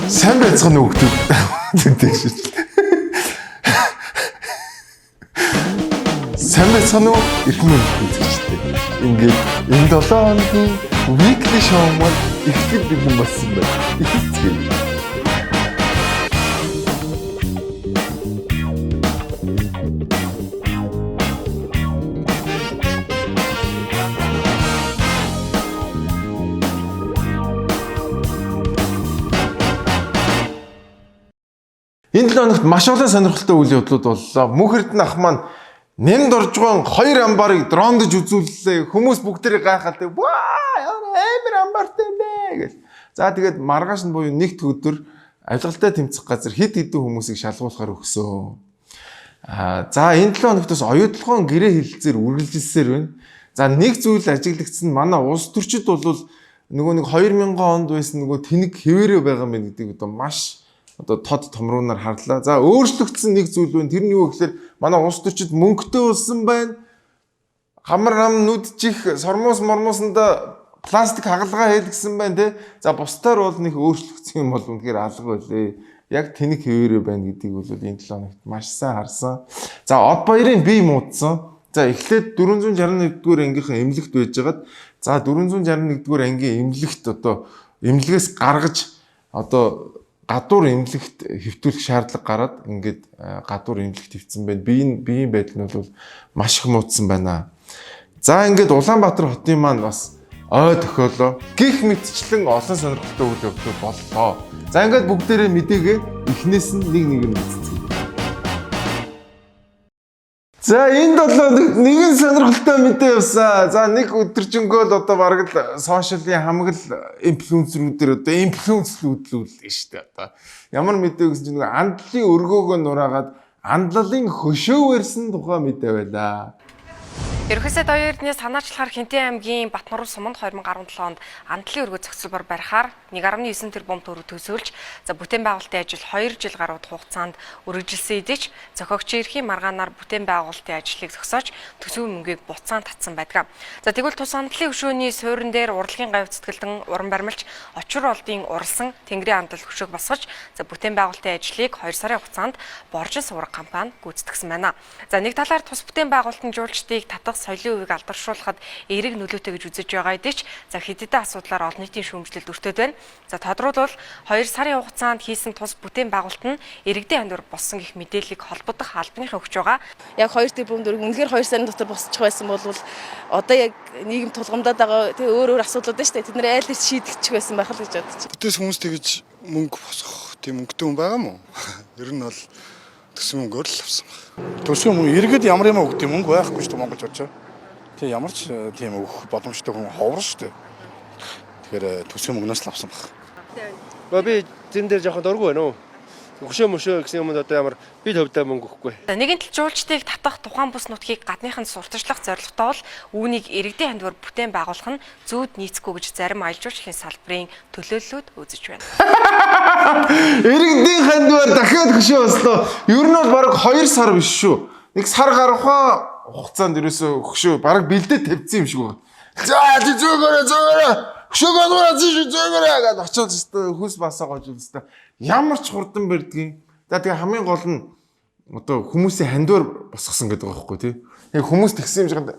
Сайн байцгаана уу хүмүүс. Тэгш. Сайн байцгаана уу эрхэм үзэгчдээ. Ингээд энэ 7 хоногийн weekly show маань эхлэх бэлэн болсон байна. Эхэлцгээе. Энэ 7 хоногт маш олон сонирхолтой үйл явдлууд боллоо. Мөнх Эрдэнэ ах маань нэмд оржгоон хоёр амбарыг дрондож үзүүллээ. Хүмүүс бүгдээрээ гайхалтай. Ваа, ямар амар амбартай юм бэ гэл. За тэгээд маргааш нь буюу нэгд өдөр авилгалтай тэмцэх газар хэд хэдэн хүмүүсийг шалгуулахар өгсөн. Аа за энэ 7 хоногт бас оюутлогоон гэрээ хилцээр үргэлжилсээр байна. За нэг зүйл ажиглагдсан нь манай улс төрчид бол нөгөө нэг 2000 онд байсан нөгөө тэнэг хэвээрээ байгаа юм байна гэдгийг одоо маш одоо тод томруунаар харлаа. За өөрчлөгдсөн нэг зүйл байна. Тэр нь юу гэхээр манай улс төрчид мөнгөтэй болсон байна. Хамар нам нүдчих сормуус мормуусанда пластик хагалгаа хийлгсэн байна те. За бусдаар бол нэг өөрчлөгдсөн юм бол үнэхээр алга байлээ. Яг тэнэг хэвээрээ байна гэдгийг бол энэ 7 хоногт маш сайн харсан. За од баярын бие муудсан. За эхлээд 461-р ангийнхаа эмнэлэгт байжгаад за 461-р ангийн эмнэлэгт одоо эмнэлгээс гаргаж одоо гадуур эмнэлэгт хэвтүүлэх шаардлага гараад ингээд гадуур эмнэлэгт хэвтсэн байна. Биеийн байдал нь бол маш их муудсан байна. За ингээд Улаанбаатар хотын маань бас ой тохиолоо. Гэх мэтчлэн олон сонирхолтой үйл явдал боллоо. За ингээд бүгдээрээ мэдээгээ эхнээс нь нэг нэг нь үзцгээе. За энэ 7 хоногт нэгэн сонирхолтой мэдээ явсан. За нэг өдөржингөө л одоо бараг л сошиалын хамаг л инфлюенсерүүдээр одоо инфлюенслүүдлүүлээ шүү дээ. Одоо ямар мэдээ гэсэн чинь нэг андлын өргөөгөө нураагаад андлалын хөшөө барьсан тухай мэдээ байлаа. Ерөнхий сайд Оюун Эрдэнэ санаачлахаар Хэнтийн аймгийн Батнуруу суманд 2017 онд андлын өргө зохицолбор барихаар 1.9 тэрбум төгрөг төсөөлж за бүтээн байгуулалтын ажил 2 жил гаруй хугацаанд үргэлжилсэн эдий ч зохиогчийн эрхийн маргаанаар бүтээн байгуулалтын ажлыг зогсоож төсөв мөнгийг буцаан татсан байдаг. За тэгвэл тус андлын хөшөөний суурин дээр урлагийн гавь зүтгэлдэн уран баримлч Очир олдын уралсан Тэнгэрийн андал хөшөөг босгож за бүтээн байгуулалтын ажлыг 2 сарын хугацаанд Боржин сувраг компани гүйцэтгсэн байна. За нэг талаар тус бүтээн байгуулалтын жуулчдыг татах соёлын үеийг алдаршуулахад эерэг нөлөөтэй гэж үзэж байгаа эдий ч за хэд хэдэн асуудлаар олон нийтийн шүүмжлэлд өртөөд байна. За тодруулбал 2 сарын хугацаанд хийсэн тус бүтээн байгуулалт нь иргэдийн андуур болсон гэх мэдээллийг холбогдох албаныхан өгч байгаа. Яг 2 тэрбум төгрөг үнэхээр 2 сарын дотор босчих байсан бол одоо яг нийгэм тулгамдаад байгаа тэгээ өөр өөр асуудлууд байна шүү дээ. Тэд нэр айл дэс шийдэгдчих байсан байх л гэж бодож байна. Бүтээс хүмүүс тэгэж мөнгө босгох тийм мөнгөтэй хүн байгаа мó? Ер нь бол төсөн мөнгөөр л авсан баг. Төсвийн мөнгө иргэд ямар юм өгд юм мөнгө байхгүй шүү дээ монголчууд ч. Тэг ямар ч тийм өгөх боломжтой хүн ховор шүү дээ. Тэгэхээр төсвийн мөнгнөөс л авсан баг. Ба би зэн дээр жоохон дургүй байна уу? Хөшөө мөшөө гэсэн юмд одоо ямар би л хөвдөө мөнгө өгөхгүй. За нэгэн тал жуулчдыг татах тухайн бүс нутгийг гадныхан сурталчлах зорилготой бол үүнийг иргэдийн хандвар бүтээн байгуулах нь зүүд нийцэхгүй гэж зарим аялал жуулчлалын салбарын төлөөллүүд үзэж байна. Иргэдийн хандвар дахиад хөшөө бослоо. Ер нь бол бараг 2 сар биш шүү. Нэг сар гаруйхан хугацаанд ерөөсөө хөшөө бараг бэлдээ тавьсан юм шиг байна. За чи зөөгөөрэй зөөгөөрэй. Хөшөөгөө нураа чи зөөгөөрэй гэдээ очиод өстө хөлс басаа гож өстө. Ямар ч хурдан барьдгийг. За тэгээ хамгийн гол нь одоо хүмүүсийн хандвар босгосон гэдэг байгаа байхгүй тий. Яг хүмүүс тэгсэн юм шиг байна.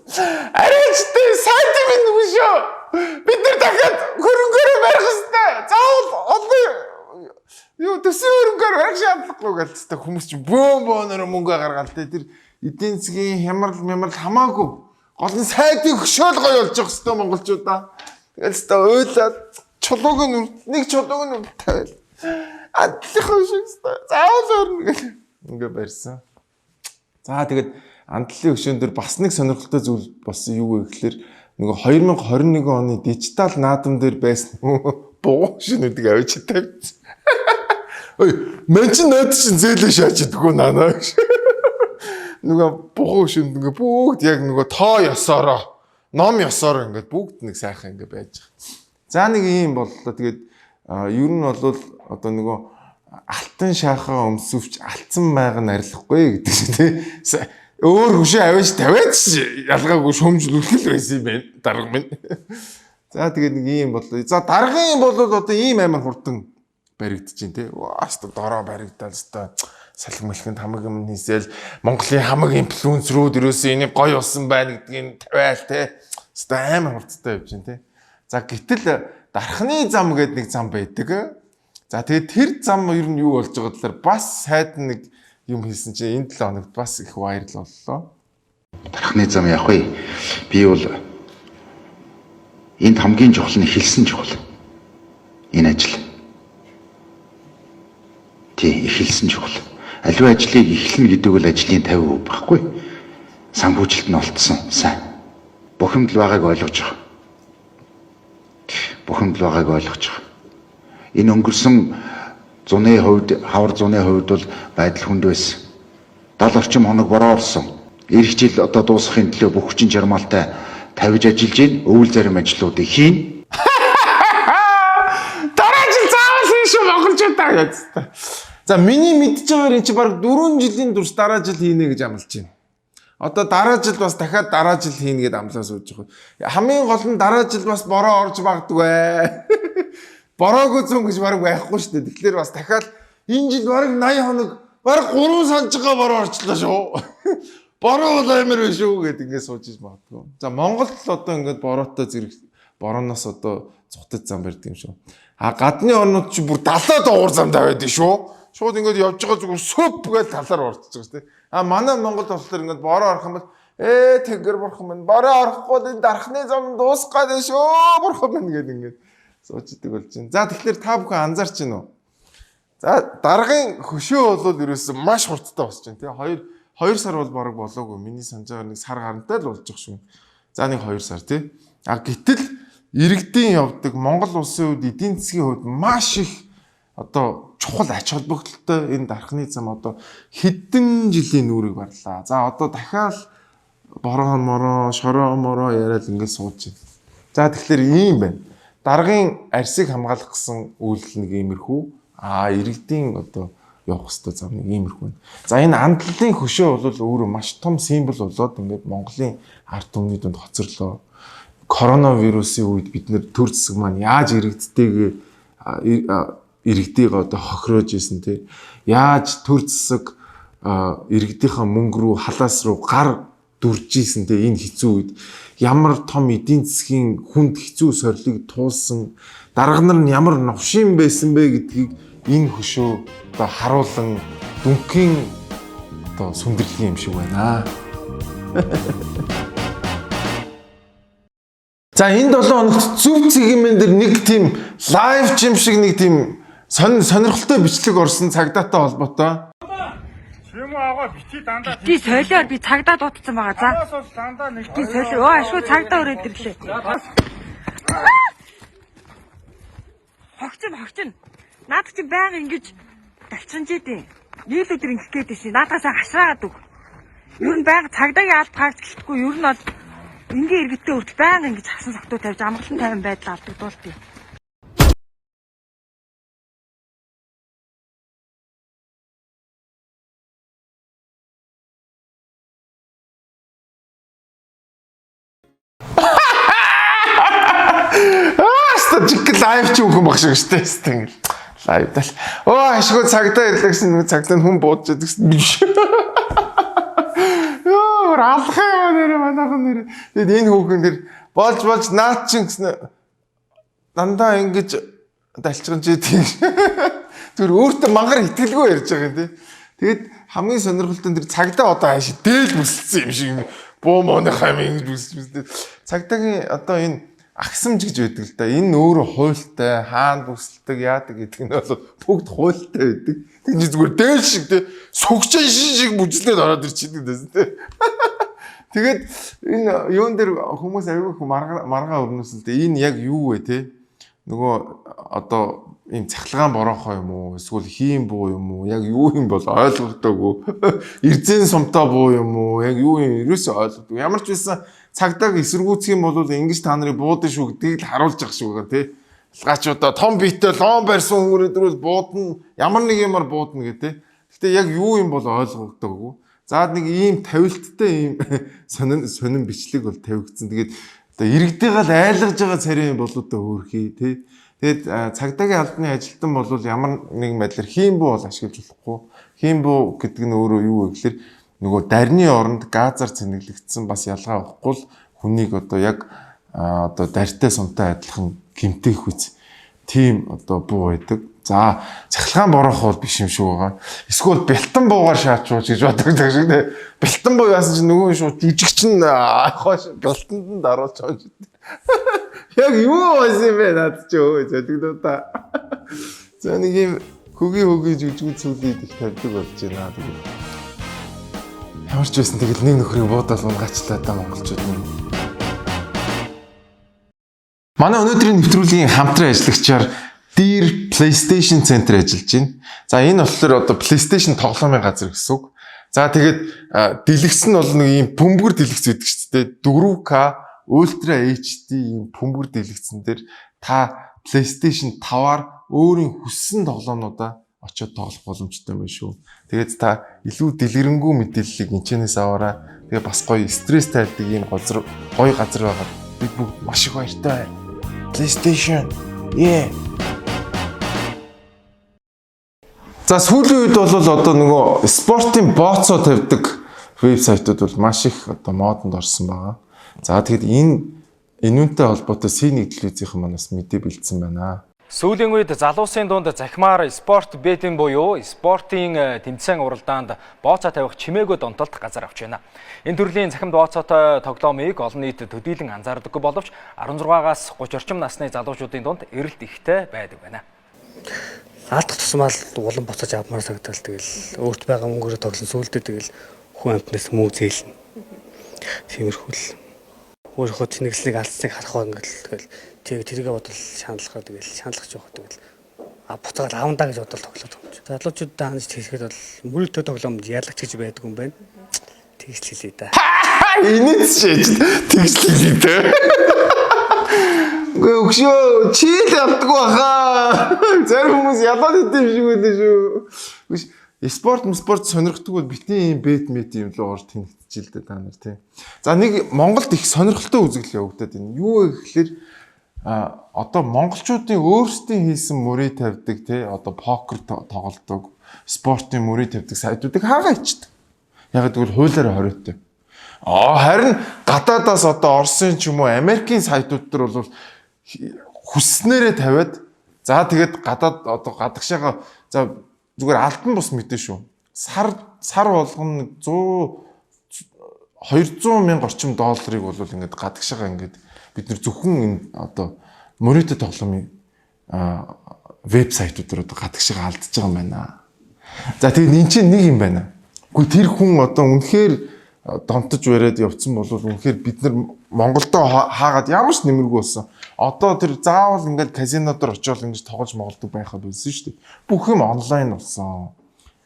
Арайч тий сайн тийм энэ хөшөө. Бид нар дахиад хөрөнгөөрөө барих хэвээр. Заавал олон юу төсвийн хөрөнгөөр барих шаардлагагүй гэл тест хүмүүс чинь бөөн бөөнөр мөнгө гаргаал те тэр эдийн засгийн хямрал мямрал хамаагүй гол нь сайдын хөшөөл гоё болж явах хэвээр монголчуудаа тэгэл тест уйлаад чулууг нь нэг чулууг нь тавиал андлынхаа хөшөө хэвээр заавал өрнө гэл ингээ барьсан. За тэгээд андлын хөшөөн дээр бас нэг сонирхолтой зүйл болсон юу вэ гэхэлэр нөгөө 2021 оны дижитал наадам дээр байсан бугуун шинүүдийг авчиж тавьчихсан. Ой, мэн чинь нойд чинь зээлээ шаач идэггүй наанаа гэж. Нөгөө бугуун шинд ингээ бүгд яг нөгөө тоо ёсороо, ном ёсороо ингээд бүгд нэг сайхан ингээ байж байгаа. За нэг ийм боллоо. Тэгээд ер нь бол одоо нөгөө алтан шахаа өмсөвч алдсан байга нь арилахгүй гэдэг чинь тий. Өөр хөшөө аваач тавиач ялгаагүй шөмжлүүлэх л байсан юм байна дарга минь. За тэгээд нэг ийм боллоо. За даргын юм бол одоо ийм амар хурдан баригдаж чинь те. Ваа дороо баригдаал өстой салхи мэлхэнд хамаг юм нийсэл Монголын хамаг инфлюенсерүүд ерөөсөө энийг гоё болсон байна гэдгийг тавиал те. Өстой амар хурцтай явж чинь те. За гэтэл дархны зам гэдэг нэг зам байдаг. За тэгээд тэр зам ер нь юу болж байгаа талаар бас сайд нэг юм хийсэн чинь энэ 7 хоногт бас их viral боллоо. Дархны зам явах вэ? Би бол энд хамгийн чухал нь эхэлсэн чухал. Энэ ажил. Тий, эхэлсэн чухал. Аливаа ажлыг эхлэнэ гэдэг бол ажлын 50% байхгүй. Санхүүжилт нь олдсон. Сайн. Бухимдал байгааг ойлгож байгаа. Бухимдал байгааг ойлгож байгаа. Энэ өнгөрсөн зуны хувьд, хавар зуны хувьд бол байдал хүнд байсан. 70 орчим хоног бороо орсон. Ирэх жил одоо дуусахын төлөө бүх хүчин чармаалтай тавьж ажиллаж байна. Өвөл зарим ажлуудыг хийн. Дараа жил заавал хийн шүү монголчуудаа гэж. За миний мэдж байгаагаар эн чи баг 4 жилийн турш дараа жил хийнэ гэж амлаж байна. Одоо дараа жил бас дахиад дараа жил хийнэ гэд амлаа сууж байгаа. Хамгийн гол нь дараа жил бас бороо орж магадгүй. Бороогүй зүүн гэж баг байхгүй шүү дээ. Тэгэхээр бас дахиад энэ жил баг 80 хоног баг 3 санжгаа бороо орчлоо шүү. Бороо бол амар биш үү гэд ингээд сууж иж магадгүй. За Монголд л одоо ингээд бороотой зэрэг борооноос одоо зүхтэж зам барьдаг юм шүү. А гадны орнууд чи бүр 70 доогуур зам тавиад шүү. Шууд ингээд явж байгаа зүгээр сөп гэж талаар орчихж байгаа шүү дээ. А манай Монголд болохоор ингээд бороо орох юм бол тэнгэр бурхан минь бороо орохгүй бол энэ дархны зам дуусах гээд шүү бурхан минь гэд ингээд сууж идэг болж байна. За тэгэхээр та бүхэн анзаарч байна уу? За даргын хөшөө бол ерөөсөн маш хурдтай босч байна тий. 2 сар бол бараг болоогүй. Миний санаж байгаа нэг сар гарантай л болж байгаа шүү. За нэг 2 сар тий. А гэтэл иргэдийн явдаг Монгол улсын хувьд эдийн засгийн хувьд маш их одоо чухал ач холбогдолтой энэ дархны зам одоо хэдэн жилийн нүрийг барлаа. За одоо дахиад бороо мороо, шороо мороо яриад ингээд сууж байна. За тэгэхээр ийм байна. Даргын арсыг хамгаалах гэсэн үйлдэл нэг иймэрхүү. А иргэдийн одоо явах хэвээр зам нэг иймэрхүү. За энэ андлын хөшөө бол өөрөө маш том символ болоод ингээд Монголын ард түмний дунд хоцорлоо. Коронавирусын үед бид нэр төр зэсэг маань яаж иргэдтэйгээ иргэдийг одоо хохироож исэн тий. Яаж төр зэсэг иргэдийнхаа мөнгө рүү халаас руу гар дүрж исэн тий энэ хэцүү үед ямар том эдийн засгийн хүнд хэцүү сорилыг туулсан дарга нар нь ямар новшин байсан бэ гэдгийг энэ хөшөө одоо харуулan дүнхийн одоо сүндэрлийн юм шиг байна. За энэ 7 хоногт зөв цэгмэн дээр нэг тийм live юм шиг нэг тийм сонирхолтой бичлэг орсон цагдаатай холбоотой. Би солиор би цагдаа дуудсан байгаа. За. Би солиор. Оо ашгүй цагдаа өрөөд ирлээ. Хогчин хогчин. Наад чи байнга ингэж далчинж идэв. Нийл өдөр ингэх гээд байсан. Наадаас хашраагаад өг. Ер нь байнга цагдаагийн алд гаагч гэлтгүй ер нь бол энгийн иргэдтэй хүртэл байнга ингэж хасан согтуу тавьж амгалан тайван байдал алдагдуултыг. Хаста жиг live чи хүн баг шиг штэ штэ ингээл live дал. Оо ашгүй цагдаа ирлээ гэсэн нэг цагдаа нь хүн буудаж идэг гэсэн биш. Йоо алах юм нэр манайхан нэр. Тэгэд энэ хүүхэн дэр болж болж наад чин гэсэн дандаа ингэж далчганж идэг. Тэр өөртөө мангар итгэлгүй ярьж байгаа юм тий. Тэгэд хамгийн сонирхолтой нь тэр цагдаа одоо хааш дээл бүсэлсэн юм шиг буу мууныхаа юм ингэж бүсэлсэн. Цагдаагийн одоо энэ агсамж гэж байдаг л да. Энэ өөрөө хуйлтай, хаана бүсэлдэг, яадаг гэдэг нь бол бүгд хуйлтай байдаг. Тэг чи зүгээр дээл шиг тий сүгчэн шин шиг бүжлээд ороод ирчихдэг дэс тий. Тэгээд энэ юун дээр хүмүүс аягүй их маргаа өрнөсөн л дээ. Энэ яг юу вэ те? Нөгөө одоо ийм цахилгаан бороохоо юм уу? Эсвэл хийм буу юм уу? Яг юу юм бол ойлгохдоогүй. Эрзэн сумтай буу юм уу? Яг юу юм ерөөсөө ойлгохдоогүй. Ямар ч байсан цагдааг эсэргүүцэх юм бол ингэж та нарыг буудана шүү гэдгийг л харуулж байгаа шүү гээ те. Алгаачудаа том биетэй лон барьсан хүмүүрээ дөрвөл буудна. Ямар нэг юмар буудна гэ те. Гэтэ яг юу юм бол ойлгогдоогүй. За нэг ийм тавилттай ийм сонин бичлэг бол тавигдсан. Тэгээд одоо иргэдийг л айлгаж байгаа царай юм болоо доо хөөрхий тий. Тэгээд цагдаагийн албаны ажилтан бол ямар нэгэн байдлаар хийм буу бол ашиглаж болохгүй. Хийм буу гэдэг нь өөрөө юу вэ гэхээр нөгөө дарны оронд газар цэнэглэгдсэн бас ялгаа авахгүй л хүнийг одоо яг одоо дарьтай сумтай адилхан гэмтэх үз тийм одоо буу байдаг. За, цахилгаан бороох бол биш юм шиг байгаа. Эсвэл бэлтэн буугаар шаачуулж гэж боддог шиг те. Бэлтэн буу яасан чинь нөгөө шууд жүжигчин хоош бэлтэнд нь даруулж байгаа юм шиг. Яг юу байсан юм бэ над чи өө зөлгдөө та. За, нэг юм хөгийн хөгийн жүжигүүд сүлээд их тавьдаг болж байна тэгээд. Ямар ч байсан тэгэл нэг нөхрийг буудал унгаачлаа да монголчууд нь. Манай өнөөдрийн нэвтрүүлгийн хамтран ажиллагчаар Deer PlayStation Center ажиллаж байна. За, энэ болохоор одоо PlayStation тоглоомын газар гэсэн үг. За, тэгээд дэлгэц нь бол нэг ийм бөмбөр дэлгэц байдаг шүү дээ. 4K Ultra HD ийм бөмбөр дэлгэцэн дээр та PlayStation 5-аар өөрийн хүссэн тоглоомнуудаа очиод тоглох боломжтой юм байна шүү. Тэгээд та илүү дэлгэрэнгүй мэдээллийг энэчнээс аваарай. Тэгээ бас гоё стресс тайлдаг ийм газар, гоё газар байгаа. Бид бүгд маш их баяртай. PlayStation. Yeah. За, сүүлийн үед бол одоо нөгөө спортын бооцоо тавьдаг вебсайтууд бол маш их одоо модонд орсон байгаа. За, тэгэхэд энэ энүүнтэй холбоотой C1 телевизийнхэн манаас мэдээ бэлдсэн байна. Сүүлийн үед залуусын дунд захимаар спорт betting буюу спортын тэмцээн уралдаанд бооцоо тавих чимээгүй донтолт газар авч байна. Энэ төрлийн захимд бооцоотой тоглоомыг олон нийт төдийлөн анзаардаггүй боловч 16-аас 30 орчим насны залуучуудын дунд эрэлт ихтэй байдаг байна. Алдах тусмаа л улам буцаж авмаар санагдал, тэгэл өөрт байгаа мөнгөөрөө тоглон, сүүлдээ тэгэл хүн амьтнаас мөнгө зээлнэ. Тиймэрхүү л өөрийнхөө тэнэглэлийг алдсныг харах ба ингээл тэгэл тэг тэргээ бодол шаналхаа, тэгэл шаналхаж явах, тэгэл а буцаад авандаа гэж бодол тоглоод байгаа юм чи. Залуучуудаа ханаж хэлэхэд бол мөрөлтөө тоглоом ялагч гэж байдаг юм байна. Тэгж л хэлье да. Инээд шээж тэгж л хэлээ дээ. Үгүй өгшөө, чи л ялдаггүй баха. Зарим хүмүүс ялаад идэв юм шиг байлаа шүү. Үгүй, спорт спорт сонирхдаг бол битний юм bet мэт юм л ор тэнэгтчихэл дээ та нар тийм. За, нэг Монголд их сонирхолтой үзэгдэл явагдаад байна. Юу вэ гэхэлэр одоо монголчуудын өөрсдийн хийсэн мөрий тавьдаг тий одоо покер тоглодог, спортын мөрий тавьдаг сайтуудыг хаагаа ичдэг. Яг гэвэл хуулиар хориотой. Харин гадаадаас одоо Оросын ч юм уу Америкийн сайтууд дээр бол хүсснээрээ тавиад, за тэгээд гадаад одоо гадагшаага, за зүгээр албан бус мэдээ шүү. Сар сар болгоно 100 200 мянга орчим долларыг бол ингээд гадагшаага ингээд бид нар зөвхөн энэ одоо мөрөөдө тоглоомын вебсайтууд дээр одоо гадагшаага алдчихж байгаа юм байна. За, тэгээд эн чинь нэг юм байна. Үгүй, тэр хүн одоо үнэхээр донтож бариад явцсан бол үнэхээр бид нар Монголдо хаагаад ямар ч нэмэргүй болсон. Одоо тэр заавал ингээд казино дээр очиод ингэж тоглож моголдог байхад байсан шүү дээ. Бүх юм онлайн болсон.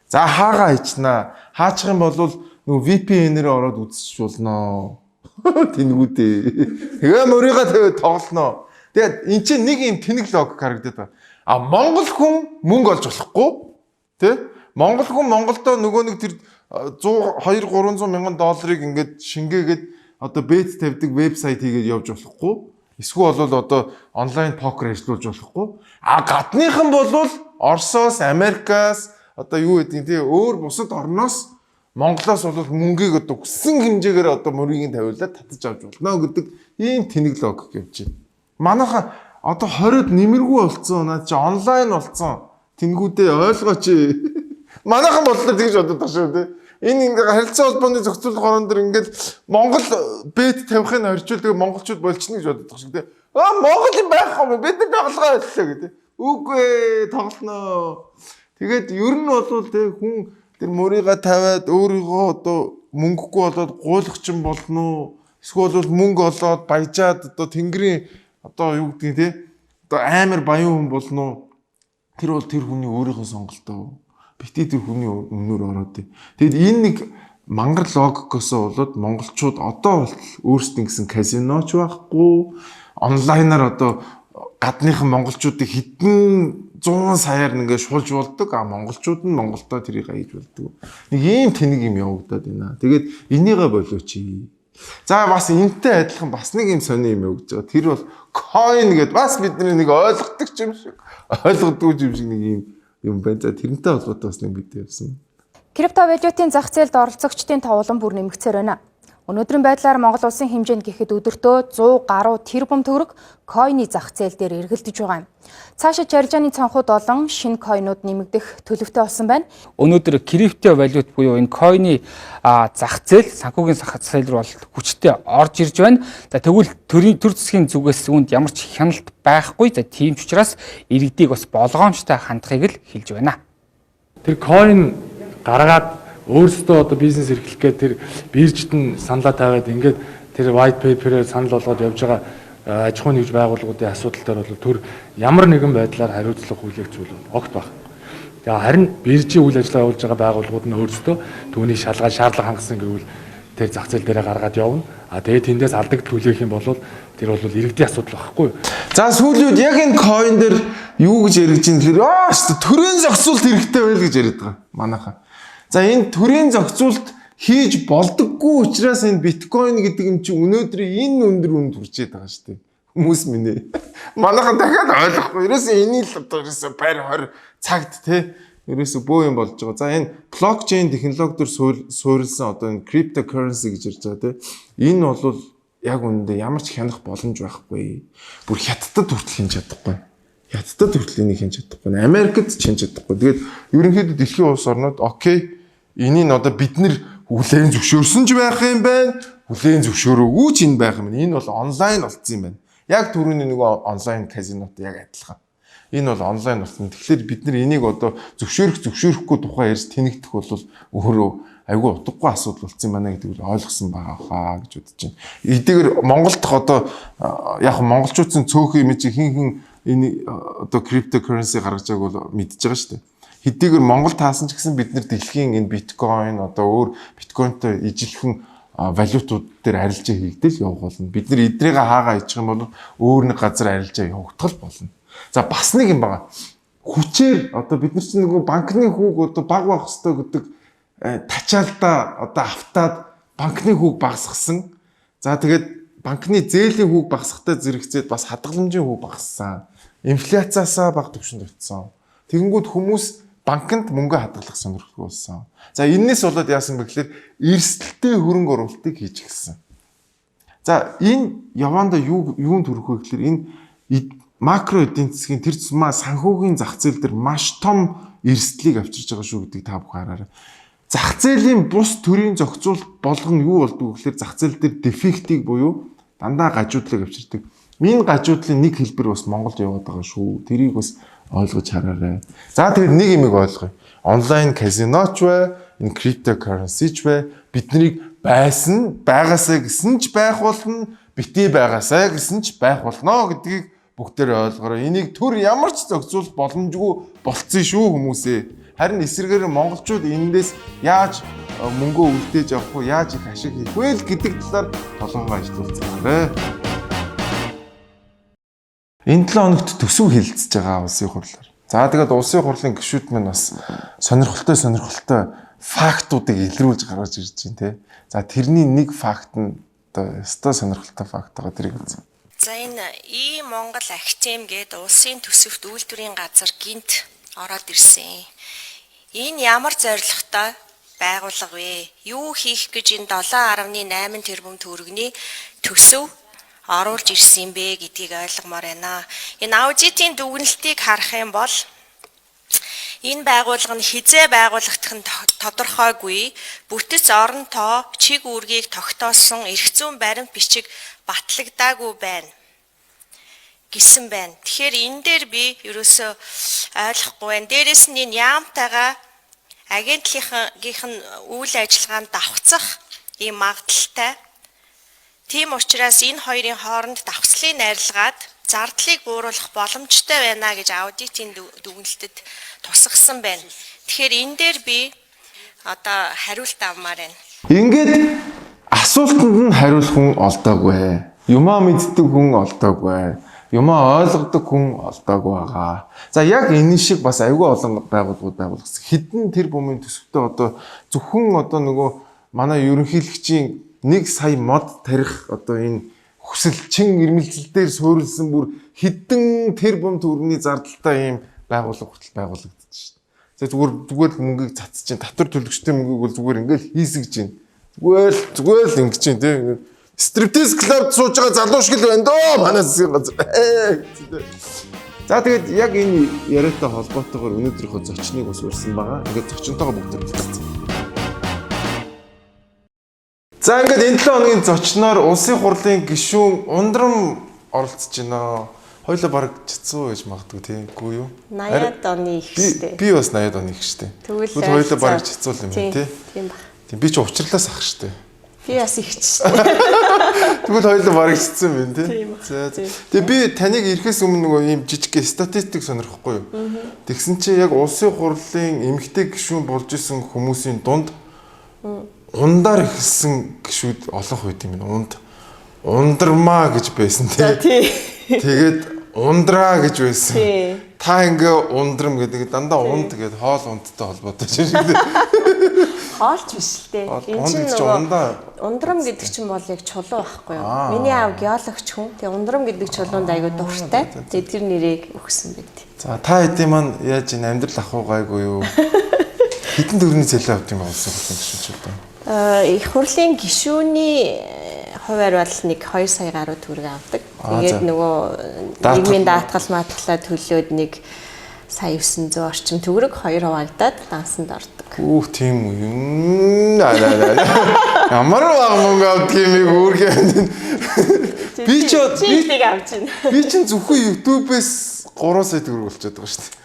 За, хаагаа ичнэ. Хаачих юм бол нөгөө VPN-ээр ороод үзчих болно. Тэнгүүдээ. Тэгээ мөрийгөө тавиад тоглоно. Тэгээд эн чинь нэг юм тэнэг логик харагдаад байна. А Монгол хүн мөнгө олж болохгүй. Тэ? Монгол хүн Монголдо нөгөө нэг тэр 100 2 300 мянган долларыг ингээд шингээгээд одоо bet тавьдаг вебсайт хийгээд явж болохгүй. Эсвэл бол одоо онлайн покер ажиллуулж болохгүй. А гадныхан бол Оросоос, Америкаас одоо юу гэдгийг тий өөр бусад орноос Монголоос бол мөнгийг одоо хүссэн хэмжээгээр одоо мөрийг нь тавиулаад татаж авч болно гэдэг ийм тэнэг логик явж байна. Манайха одоо 20-од нэмэргүй болцсон. Наад чи онлайн болцсон. Тэнгүүдээ ойлгооч. Манайхан бодлоо тэгж бодод байгаа шүү дээ. Энэ ингээ харилцан холбооны зохицуулах орон дээр ингээд Монгол bet тавихыг хоржуул, тэгээ монголчууд болчихно гэж бодод байгаа шүү дээ. Аа, Монгол юм байхгүй юм. Бид нар тоглогоо ойллоо гэдэг. Үгүй ээ, тоглоно. Тэгээд ер нь бол тэг хүн тэр мөрийга тавиад өөрийгөө одоо мөнгөгүй болоод гуйлахчин болно уу? Эсвэл бол мөнгө олоод баяжаад одоо тэнгэрийн одоо юу гэдгийг те одоо амар баян хүн болно уу? Тэр бол тэр хүний өөрийнхөө сонголтоо. Битгий тэр хүний өмнөр ороод. Тэгэд энэ нэг мангар логикосоо болоод монголчууд одоо болтол өөрсдийн гэсэн казиноч байхгүй, онлайнаар одоо гадныхан монголчуудыг хэдэн 100 саяар ингээд шулж болдог, а монголчууд нь Монголдоо тэрийг хийж болдог. Нэг ийм тэнэг юм явагдаад байна. Тэгээд энийгээ болооч. За, бас энэтэй адилхан бас нэг юм сони юм өгж байгаа. Тэр бол coin гэдээ бас бидний нэг ойлгодог юм шиг, ойлгодгүй юм шиг нэг юм юм байна. За, тэрнтэй холбоотой бас нэг мэдээ явсан. Криптовалютын зах зээлд оролцогчдын тоо улам бүр нэмэгдсээр байна. Өнөөдрийн байдлаар Монгол улсын хэмжээнд гэхэд өдөртөө 100 гаруй тэрбум төгрөг coin ы зах зээл дээр эргэлдэж байгаа юм. Цаашид арилжааны цонхууд болон шинэ coin ууд нэмэгдэх төлөвтэй болсон байна. Өнөөдөр криптовалют буюу энэ coin ы зах зээл, санхүүгийн зах зээл рүү бол хүчтэй орж ирж байна. За, тэгвэл төрийн төр засгийн зүгээс үүнд ямар ч хяналт байхгүй. За, тийм ч учраас иргэдийг бас болгоомжтой хандахыг л хэлж байна. Тэр coin гаргаад өөрсдөө одоо бизнес эрхлэх гээд тэр биржид нь саналаа тавиад, ингээд тэр white paper-ээр санал болгоод явж байгаа аж ахуйн нэгж байгууллагуудын асуудал дээр бол төр ямар нэгэн байдлаар хариуцлага хүлээх зүйл огт баг. Тэгээ харин биржийн үйл ажиллагаа явуулж байгаа байгууллагууд нь өөрсдөө түүнийг шалгаад, шаардлага хангасан гэвэл тэр зах зээл дээрээ гаргаад явна. А тэгээд тэндээс алдагдал хүлээх юм бол тэр бол иргэдийн асуудал байхгүй юу? За, сүүлийн үед яг энэ coin дээр юу гэж яригдж ин гэхээр аа шүү, төрийн зохицуулалт хэрэгтэй байл гэж яриад байгаа манайхаа. За, энэ төрийн зохицуулалт хийж болдоггүй учраас энэ биткойн гэдэг юм чи өнөөдөр энэ өндөр үнэд хүрчээд байгаа шүү дээ. Хүмүүс минь ээ. Манайхан дахиад ойлгохгүй. Ерөөсөө энийг л одоо ерөөсөө байр 20 цагт те ерөөсөө бөө юм болж байгаа. За, энэ блокчейн технологи дээр суурилсан одоо энэ cryptocurrency гэж ярьж байгаа те. Энэ бол яг үнэндээ ямар ч хянах боломж байхгүй. Бүр Хятадд хүртэл хянаж чадахгүй. Хятадд хүртэл энийг хянаж чадахгүй. Америкт ч хянаж чадахгүй. Тэгээд ерөнхийдөө дэлхийн улс орнууд okay, энийг одоо бид нэр хүлээн зөвшөөрсөн ч байх юм байна. Хүлээн зөвшөөрөөгүй ч энэ байх юм. Энэ бол онлайн болцсон юм байна. Яг түрүүний нөгөө онлайн казинотой яг адилхан. Энэ бол онлайн болсон. Тэгэхээр бид нар энийг одоо зөвшөөрөх, зөвшөөрөхгүй тухай ярьж тэнэгдэх бол өөрөө айгүй утгагүй асуудал болсон юм байна гэдгийг ойлгосон байгаа хаа гэж бодож байна. Эдгээр Монголд одоо яг монголчуудын цөөхөн юм чи хин хин энэ одоо cryptocurrency гаргаж байгааг бол мэдж байгаа шүү дээ. Хэдийгээр Монгол таасан ч гэсэн бид нэр дэлхийн энэ биткойн, одоо өөр биткойнтой ижилхэн валютууд дээр арилжаа хийгдэл явах болно. Бид нэр эдрийг хаагаа ичих юм бол өөр нэг газар арилжаа явагдах болно. За, бас нэг юм байгаа. Хүчээр одоо бид нар чинь нөгөө банкны хүүг одоо баг байх ёстой гэдэг тачаалдаа одоо автаад банкны хүүг багасгасан. За, тэгээд банкны зээлийн хүүг багасгахтай зэрэгцээд бас хадгаламжийн хүүг багассан. Инфляцаасаа бага түвшинд очсон. Тэгэнгүүт хүмүүс банкнд мөнгө хадгалах сонирхолтой болсон. За, энэс болоод яасан бэ гэхээр эрсдэлтэй хөрөнгө оруулалтыг хийж эхэлсэн. За, энэ яванда юу юунд хүрэх вэ гэхээр энэ макро эдийн засгийн тэр тусмаа санхүүгийн зах зээл дээр маш том эрсдлийг авчирч байгаа шүү гэдгийг та бүхэн хараарай. Зах зээлийн бус төрийн зохицуулалт болгон юу болдгоо гэхээр зах зээл дээр дефектийг буюу дандаа гажуудлыг авчирдаг. Энэ гажуудлын нэг хэлбэр бас Монголд яваад байгаа шүү. Тэрийг бас ойлгож хараарай. За, тэгээд нэг юмыг ойлгоё. Онлайн казиноч бай, энэ cryptocurrency ч бай, биднийг байсан, байгаасаа гэсэн ч байх болно, бити байгаасаа гэсэн ч байх болно гэдгийг бүгдээр ойлгоорой. Энийг төр ямар ч зохицуулах боломжгүй болцсон шүү, хүмүүсээ. Харин эсрэгээр монголчууд эндээс яаж мөнгөө үлдээж авах вэ, яаж их ашиг хийх вэ гэдэг талаар толгойгоо ажиллуулцгаарай. Энэ 7 хоногт төсөв хэлэлцэж байгаа улсын хурлаар. За, тэгээд улсын хурлын гишүүд маань бас сонирхолтой сонирхолтой фактуудыг илрүүлж гаргаж ирж байна те. За, тэрний нэг факт нь одоо ёстой сонирхолтой факт байгаа, тэрийг үзье. За, энэ И Монгол Актем гээд улсын төсөвт үйлдвэрийн газар гинт ороод ирсэн. Энэ ямар зорилготой байгууллага вэ? Юу хийх гэж энэ 7.8 тэрбум төгрөгийн төсөв оруулж ирсэн юм бэ гэдгийг ойлгомоор байна. Энэ аудитын дүгнэлтийг харах юм бол энэ байгууллага нь хэзээ байгуулагдах нь тодорхойгүй, бүтэц, орон тоо, чиг үүргийг тогтоосон эрх зүйн баримт бичиг батлагдаагүй байна гэсэн байна. Тэгэхээр энэ дээр би ерөөсөө ойлгохгүй байна. Дээрээс нь энэ яамтайгаа агентлагийнх нь үйл ажиллагаанд давхцах ийм магадлалтай. Тийм учраас энэ хоёрын хооронд давхцлыг найрлагаад зардлыг бууруулах боломжтой байна гэж аудитын дүгнэлтэд тусгасан байна. Тэгэхээр энэ дээр би одоо хариулт авмаар байна. Ингээд асуултанд нь хариулах хүн олдоогүй. Юмаа мэддэг хүн олдоогүй. Юмаа ойлгодог хүн олдоогүй байгаа. За, яг энэ шиг бас айгүй олон байгууллагууд байгуулагдсан. Хэдэн тэр бумын төсөвтэй одоо зөвхөн одоо нөгөө манай ерөнхийлөгчийн 1 сая мод тарих одоо энэ хүсэл чин ирмэлзэл дээр суурилсан бүр хэдэн тэрбум төгрөгийн зардалтай ийм байгууллага хүртэл байгуулагдчих шүү дээ. За зүгээр л мөнгийг цацж чинь татвар төлөгчдийн мөнгийг бол зүгээр ингээл хийсгэж чинь. Зүгээр л ингэж чинь тийм. Стриптиз клубд сууж байгаа залуу шиг л байна дөө манай засгийн газар. За тэгээд яг энэ яриатай холбоотойгоор өнөөдрийнхөө зочныг бас урьсан байгаа. Ингээд зочинтойгоо бүгд хэлцсэн. За ингээд энэ 7 хоногийн зочноор улсын хурлын гишүүн Ундрам оролцож байна. Хоёлоо бараг чицүү гэж магадгүй тийм үгүй юу? 80-ад оны их штэ. Би бас 80-ад оны их штэ. Тэгвэл хоёлоо бараг чицүү юм байна тий. Тийм ба. Тийм би ч учрлаас ах штэ. Би бас их ч штэ. Тэгвэл хоёлоо бараг чицсэн юм тий. За. Тэгээ би таныг ирэхээс өмнө нөгөө ийм жижиг статистик сонирхгүй юу? Тэгсэн чи яг улсын хурлын эмэгтэй гишүүн болж исэн хүмүүсийн дунд ундаар эхэлсэн гишүүд олон хувьд юм байна. Унд ундрмаа гэж байсан тий. Тэгээд ундраа гэж байсан. Та ингээ ундрам гэдэг дандаа унд гэдэг хоол ундтай холбоотой шиг. Хоолч биш л дээ. Энэ чинь нөгөө ундрам гэдэг чинь бол яг чулуу байхгүй юу? Миний аав геологч хүн. Тэгээ ундрам гэдэг чулуунд айгүй дуртай. Тэгээ тэр нэрийг өгсөн байт. За та хэдийн маань яаж энэ амьдрал ах уу гайгүй юу? Хэдэн төгрөгийн цалин авд юм бэ улсын хурлын гишүүн ч одоо? Их хурлын гишүүний хувиар бол нэг 2 сая гаруй төгрөг авдаг. Тэгээд нөгөө нийгмийн даатгал маатгалаа төлөөд нэг сая 900 орчим төгрөг 2 хуваагдаад дансанд ордог. Үх тийм үү юм. Ямар баг мөнгө авдаг юм бэ үүрхээ. Би ч би авч байна. Би чинь зөвхөн YouTube-ээс 3 сая төгрөг болчиход байгаа шүү дээ.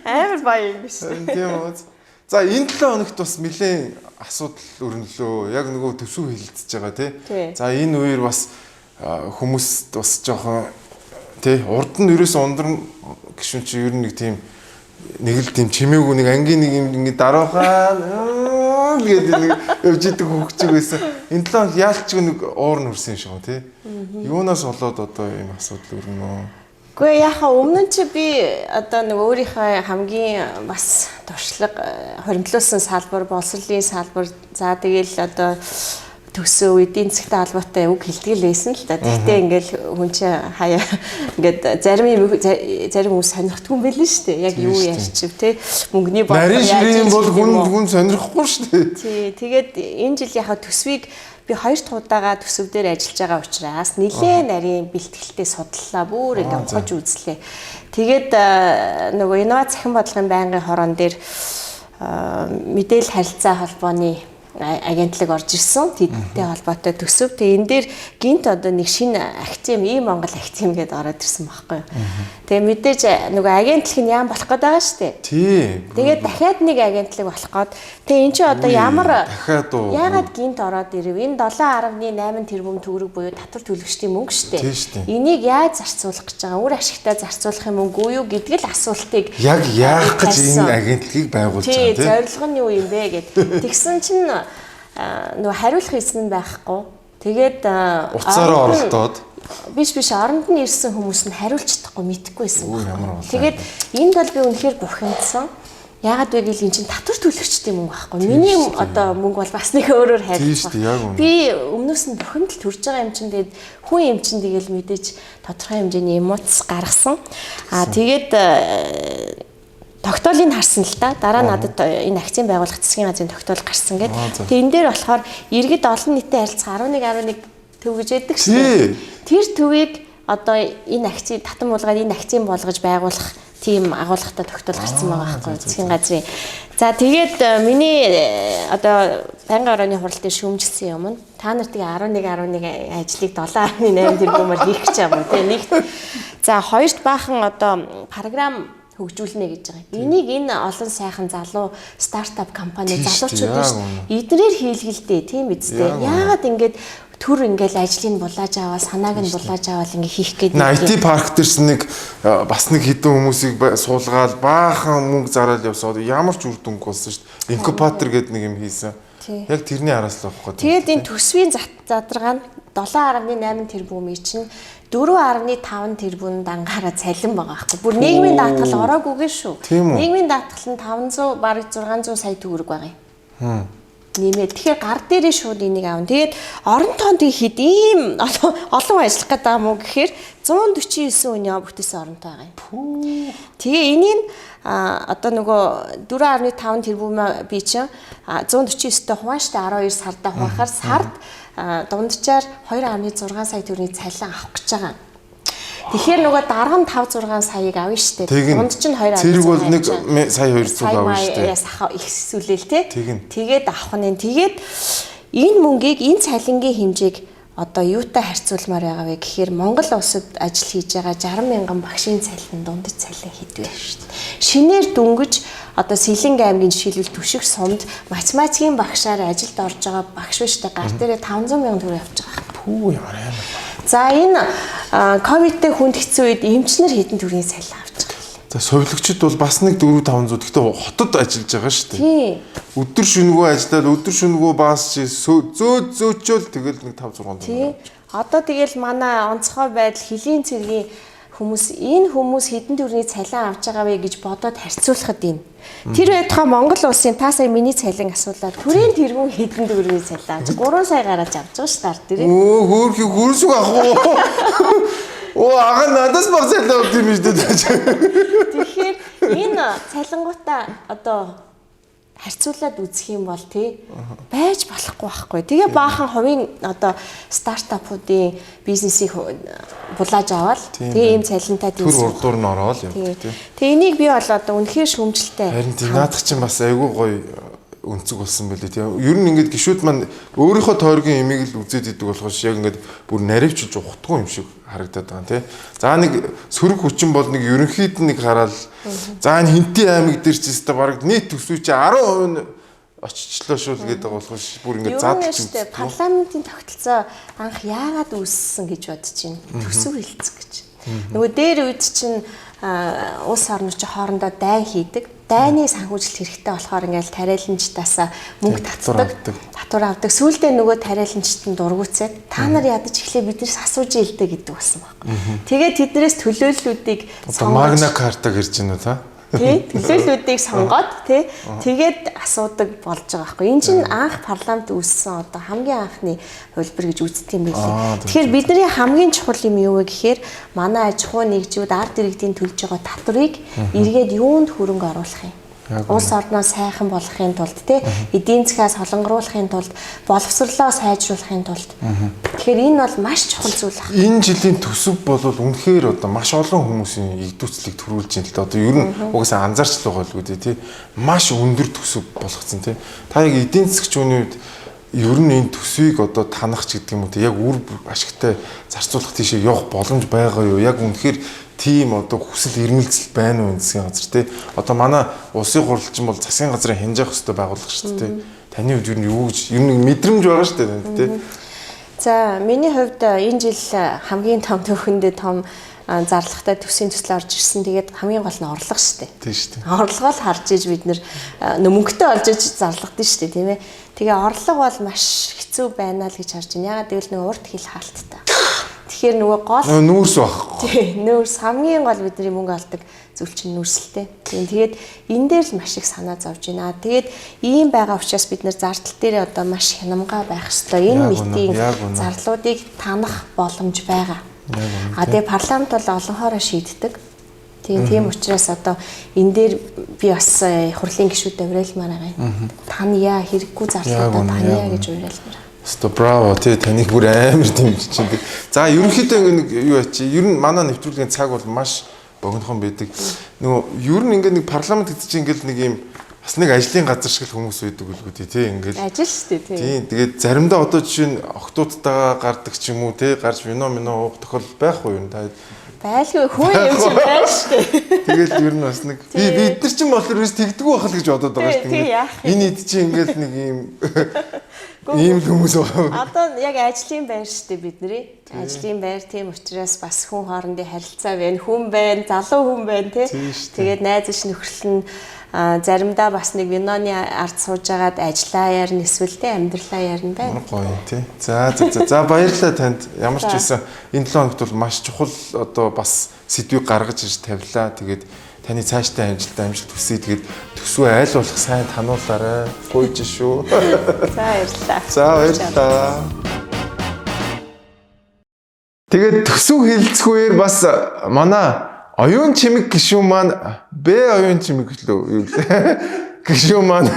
Амар баян юм биш. Тийм үү. За энэ 7 хоногт бас нэлээд асуудал өрнөлөө. Яг нөгөө төсөв хилэлцэж байгаа тий. За энэ үеэр бас хүмүүс бас жоохон тий урд нь ерөөсөн ундрам гişүн чи ер нь нэг тийм нэг л тийм чимээгүй нэг ангийн нэг юм ингэ даруухаа гэдэг нэг явж идэг хөгчөг байсан. Энэ 7 хоног яалч нэг уур нүрсэн юм шиг гоо тий. Юунаас болоод одоо ийм асуудал өрнөө? Гэхдээ яхаа өмнө нь чи би одоо нэг өөрийнхөө хамгийн бас туршлага хоримтлуулсан салбар, боловсролын салбар, за тэгэл одоо төсөв эдийн засгтай холбоотой үг хэлтгэл байсан л та. Тэгтээ ингээл хүн чи хаяа ингээд зарим хүмүүс сонирхдгүй юм байл нь шүү дээ. Яг юу ярьчих те мөнгөний бодлого яаж юм бол хүн сонирхгүй шүү дээ. Тий, тэгээд энэ жил яхаа төсвийг би 2 дахь удаага төсөв дээр ажиллаж байгаа учраас нэлээд нарийн бэлтгэлтэй судлаа, бүр ингээ ухаж үзлээ. Тэгээд нөгөө инновац цахим бодлогын байнгын хорон дээр мэдээлэл харилцаа холбооны агентлаг орж ирсэн. Тэдтэй холбоотой төсөв. Тэгээ энэ дээр гинт одоо нэг шинэ акцем, ийм Монгол акцем гэдээ ороод ирсэн байхгүй юу. Тэгээ мэдээж нөгөө агентлаг нь яам болох гээд байгаа шүү дээ. Тий. Тэгээд дахиад нэг агентлаг болох гээд тэгээ эн чинь одоо ямар яагаад гинт ороод ирэв? Энэ 7.8 тэрбум төгрөг буюу татвар төлөгчдийн мөнгө шүү дээ. Энийг яаж зарцуулах гэж байгаа? Үр ашигтай зарцуулах юм үгүй юу гэдэг л асуултыг яг яах гэж энэ агентлагийг байгуулж байгаа тийм. Зорилго нь юу юм бэ гэд. Тэгсэн чинь нөгөө хариулах эзэн нь байхгүй. Тэгээд уцаараа оролдоод биш оронд нь ирсэн хүмүүс нь хариулж чадахгүй мэдэхгүй байсан. Тэгээд энд бол би үнэхээр бухимдсан. Яагаад вэ гэвэл эн чинь татвар төлөгчдийн мөнгө байхгүй. Миний одоо мөнгө бол бас нэг өөрөөр харилцах. Би өмнөөс нь бухимдал төрж байгаа юм чинь тэгээд хүн юм чинь тэгэл мэдээж тодорхой хэмжээний эмоц гаргасан. Аа тэгээд тогтоолыг харсан л та. Дараа надад энэ акцийн байгууллага засгийн газрын тогтоол гарсан гээд. Тэгээ энэ дээр болохоор иргэд олон нийтэд харилцах 11.11 төв гэж яддаг шүү дээ. Тэр төвийг одоо энэ акцийн татан буулгаад энэ акцийн болгож байгуулах тийм агуулгатай тогтоол гарсан байгаа байхгүй засгийн газрын. За тэгээд миний одоо байнгын орооны хурал дээр шүүмжилсэн юм нь та нар тэгээ 11.11 ажлыг 7.8 тэрбумаар хийх гэж байгаа юм тий. Нэгт за хоёрт баахан одоо програм хөгжүүлнэ гэж байгаа. Энийг энэ олон сайхан залуу стартап компани залуучууд биш эднэр хийлгэлдээ тийм үсттэй. Яагаад ингэж төр ингээл ажлыг булааж аваад санааг нь булааж аваад ингээ хийх гээд IT парк дээрс нэг бас нэг хэдэн хүмүүсийг суулгаад баахан мөнгө зараад явсан. Ямар ч үр дүнг болсон шүү дээ. Инкубатор гэдэг нэг юм хийсэн. Яг тэрний араас л явах гэдэг. Тэгээд энэ төсвийн задаргаа нь 7.8 тэрбумын чинь 4.5 тэрбум дангаараа цалин байгаа байхгүй. Бүр нийгмийн даатгал ороогүйгээ шүү. Нийгмийн даатгал нь 500 бараг 600 сая төгрөг байгаа юм. Нэмээд тэгэхээр гар дээрээ шууд энийг аавна. Тэгээд орон тоонд хэд ийм олон ажиллах гэдэг юм уу гэхээр 149 хүний бүтээсэн орон тоо байгаа юм. Тэгээ энийг одоо нөгөө 4.5 тэрбум би чинь 149-тэй хуваан штэ 12 сарда хуваахаар сард дунджаар 2.6 сая төгрөгийн цалин авах гэж байгаа. Тэгэхээр нөгөө дарга нь 5 6 саяыг авна штэ. Дунд чинь 2.6. Тэрэг бол 1 сая 200 авна штэ. Ихсүүлээл те. Тэгээд авах нь. Тэгээд энэ мөнгийг энэ цалингийн хэмжээг одоо юутай харьцуулмаар байгаа вэ гэхээр Монгол улсад ажил хийж байгаа 60 мянган багшийн цалин дундаж цалин хэд вэ шүү дээ. Шинээр дөнгөж одоо Сэлэнг аймгийн жишээлбэл Түшиг сумд математикийн багшаар ажилд орж байгаа багш биш үү, гар дээрээ 500 мянган төгрөг авч байгаа. Пүү ямар амар. За энэ ковидтэй хүнд хэцүү үед эмчнэр хэдэн төгрөгийн цалин авч байгаа юм. За совилогчд бол бас нэг 4 500 гэхдээ хотод ажиллаж байгаа шүү дээ. Тийм. Өдөр шөнөгөө ажиллаад өдөр шөнөгөө баас чи зөө зөөчөөл тэгэл нэг 5 6 Тийм. Одоо тэгэл манай онцгой байдал хөлийн цэргийн хүмүүс энэ хүмүүс хэдэн төгрөгийн цалин авч байгаа вэ гэж бодоод харьцуулахад энэ. Тэр байтугай Монгол улсын та сая миний цалин асуулаа. Төрийн тэргүүн хэдэн төгрөгийн цалин авч 3 сая гараад авч байгаа шүү дээ. Тэр. Өө хөөрхий хөрсөг ах уу. Оо ага надаас баг цалин авд юм шүү дээ. Тэгэхээр энэ цалингуудаа одоо харьцуулаад үзэх юм бол тий байж болохгүй байхгүй. Тэгээ баахан хувийн одоо стартапуудын бизнесийг булааж аваад тэгээ ийм цалинтай төр урдуур нь ороод юм тий. Тэгээ энийг би бол одоо үнэхээр шүүмжлэлтэй. Харин тий наадах чинь бас айгүй гоё өнцөг болсон байлээ тий. Ер нь ингээд гişүүд маань өөрийнхөө тойргийн имийг л үзээд идэг болохоос яг ингээд бүр наривчилж ухтгүй юм шиг харагдаад байгаа тий. За нэг сөрөг хүчин бол нэг ерөнхийд нэг хараал за энэ Хинтийн аймаг дээр ч өстой бараг нийт төсвөө чи 10% нь очичлоо шүү л гэдэг болохоос бүр ингээд задлж үздэг. Парламентын тогтолцоо анх яагаад үүссэн гэж бодож байна. Төсөв хэлцэх гэж. Нөгөө дээр үед чинь улс орнууд чи хоорондоо дайн хийдэг. Дайны санхүүжилт хэрэгтэй болохоор ингээл тариаланчдаасаа мөнгө татдаг, татвар авдаг. Сүүлдээ нөгөө тариаланчд нь дургуутсаад та нар ядаж эхлээ биднээс асууж илдэ гэдэг болсон байхгүй. Тэгээд тэднээс төлөөллүүдийг сонгож Магна карта гэрж гинүү та? Тий, төлөөллүүдийг сонгоод тий тэгээд асуудаг болж байгаа байхгүй. Энэ чинь анх парламент үүссэн одоо хамгийн анхны хувилбар гэж үздэг юм билээ. Тэгэхээр бидний хамгийн чухал юм юу вэ гэхээр манай аж ахуй нэгжүүд ард иргэдийн төлж байгаа татварыг эргээд юунд хөрөнгө оруулах юм? Улс орноо сайхан болгохын тулд тий эдийн засгаа солонгоруулахын тулд боловсрлоо сайжруулахын тулд. Тэгэхээр энэ бол маш чухал зүйл байна. Энэ жилийн төсөв бол үнэхээр одоо маш олон хүмүүсийн игдүүцлийг төрүүлж байна л да. Одоо ер нь угаасаа анзаарч л байгаа л үү тий. Маш өндөр төсөв болгоцсон тий. Та яг эдийн засгч хүний үед ер нь энэ төсвийг одоо танах ч гэдэг юм уу тий яг үр ашигтай зарцуулах тийшээ явах боломж байгаа юу? Яг үнэхээр тийм одоо хүсэл эрмэлзэл байна уу энэ засгийн газар тий. Одоо манай улсын хурлчин бол засгийн газрын хянжаах хөстө байгууллага шүү дээ тий. Таны хувьд ер нь юу гэж ер нь мэдрэмж байгаа шүү дээ танд тий. За миний хувьд энэ жил хамгийн том төвхөндөө том зарлагатай төсвийн төсөл орж ирсэн. Тэгээд хамгийн гол нь орлого шүү дээ. Тийм шүү дээ. Орлогоо л харж иж бид нэр мөнгөтэй олж иж зарлагдаг шүү дээ, тийм ээ. Тэгээ орлого бол маш хэцүү байна л гэж харж байна. Ягаад гэвэл нөгөө урт хил хаалттай. Тэгэхээр нөгөө гол нүүрс байхгүй. Тий, нүүрс хамгийн гол бидний мөнгө олдог зүйл чинь нүүрсэлтэй. Тийм тэгээд энэ дээр л маш их санаа зовж байна. Тэгээд ийм байгаа учраас бид нэр зардал дээр одоо маш хянамгаа байх ёстой. Энэ мэтийн зарлуудыг танах боломж байгаа. А тэгээ парламент бол олонхоороо шийддэг. Тийм учраас одоо энэ дээр би бас хурлын гишүүдэд уриалмаар байгаа юм. Танья хэрэггүй зарлуудаа танья гэж уриалмаар. Өстө браво тий таныг бүр амар дэмжиж чинь. За ерөнхийдөө ингэ нэг юу ячи ер нь манай нэвтрүүлгийн цаг бол маш богинохон байдаг. Нөгөө ер нь ингэ нэг парламент гэдэг чинь ингээл нэг юм бас нэг ажлын газар шиг л хүмүүс байдаг үлгүй тий ингээл ажил шүү дээ тий. Тийм тэгээд заримдаа одоо жишээ нь охтуудтайгаа гардаг ч юм уу тий гарч вино мино уух тохиол байхгүй юу та байлгүй хүн юм чи байна шүү дээ. Тэгэл ер нь бас нэг би бид нар чинь болохоор ерөөс тэгдэггүй байх л гэж бодоод байгаа шүү дээ. Энэ ид чинь ингээл нэг юм ийм л хүмүүс байгаа. Одоо яг ажлын байр шүү дээ бидний. Ажлын байр тийм учраас бас хүн хоорондын харилцаа байна. Хүн байна, залуу хүн байна тий. Тэгээд найз иш нөхөрлөн заримдаа бас нэг виноны ард сууж агаад ажиллаа ярина эсвэл тий амьдралаа ярина байна. Гоё тий. За за за. За баярлалаа танд. Ямар ч байсан энэ 7 хоногт бол маш чухал одоо бас сэдвийг гаргаж ирж тавилаа. Тэгээд таны цаашдаа амжилт амжилт хүсье. Тэгээд төсвөө аль болох сайн тануулаарай. Гуйж шүү. За баярлалаа. За баярлалаа. Тэгээд төсөв хэлцгүүээр бас манай оюун чимэг гишүүн маань Б оюун чимэг гэлөө юу лээ. Гишүүн маань